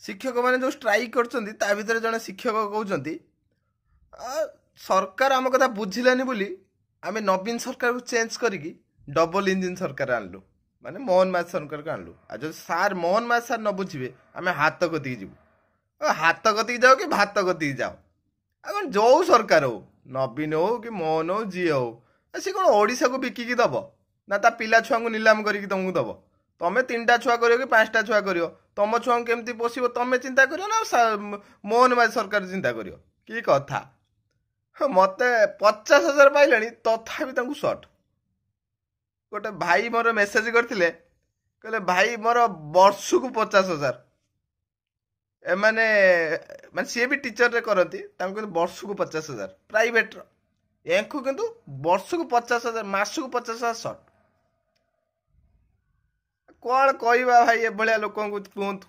ଶିକ୍ଷକମାନେ ଯେଉଁ ଷ୍ଟ୍ରାଇକ୍ କରୁଛନ୍ତି, ତା ଭିତରେ ଜଣେ ଶିକ୍ଷକ କହୁଛନ୍ତି, ସରକାର ଆମ କଥା ବୁଝିଲାନି ବୋଲି ଆମେ ନବୀନ ସରକାରକୁ ଚେଞ୍ଜ କରିକି ଡବଲ ଇଞ୍ଜିନ୍ ସରକାର ଆଣିଲୁ, ମାନେ ମୋହନ ମାଝୀ ସରକାରକୁ ଆଣିଲୁ। ଆଉ ଯଦି ସାର୍ ମୋହନ ମାଝୀ ସାର୍ ନ ବୁଝିବେ, ଆମେ ହାତ କତିକି ଯିବୁ। ହାତ କତିକି ଯାଅ କି ଭାତ କତିକି ଯାଅ, ଆଉ କ'ଣ, ଯୋଉ ସରକାର ହଉ, ନବୀନ ହଉ କି ମୋହନ ହଉ, ଯିଏ ହଉ, ସେ କ'ଣ ଓଡ଼ିଶାକୁ ବିକିକି ଦବ ନା ତା ପିଲା ଛୁଆଙ୍କୁ ନିଲାମ କରିକି ତମକୁ ଦବ? ତମେ 3ଟା ଛୁଆ କରିବ କି 5ଟା ଛୁଆ କରିବ, ତମ ଛୁଆଙ୍କୁ କେମିତି ପୋଷିବ ତମେ ଚିନ୍ତା କରିବ ନା ମୋହନ ମାଝୀ ସରକାର ଚିନ୍ତା କରିବ? କି କଥା! ମତେ 50,000 ପାଇଲେଣି, ତଥାପି ତାଙ୍କୁ ସର୍ଟ। ଗୋଟେ ଭାଇ ମୋର ମେସେଜ କରିଥିଲେ, କହିଲେ ଭାଇ ମୋର ବର୍ଷକୁ 50,000। ଏମାନେ ମାନେ ସିଏ ବି ଟିଚରରେ କରନ୍ତି, ତାଙ୍କୁ କିନ୍ତୁ ବର୍ଷକୁ 50,000 ପ୍ରାଇଭେଟର, ୟାଙ୍କୁ କିନ୍ତୁ ବର୍ଷକୁ 50,000, ମାସକୁ 50,000 ସର୍ଟ। କ'ଣ କହିବା ଭାଇ ଏଭଳିଆ ଲୋକଙ୍କୁ କୁହନ୍ତୁ?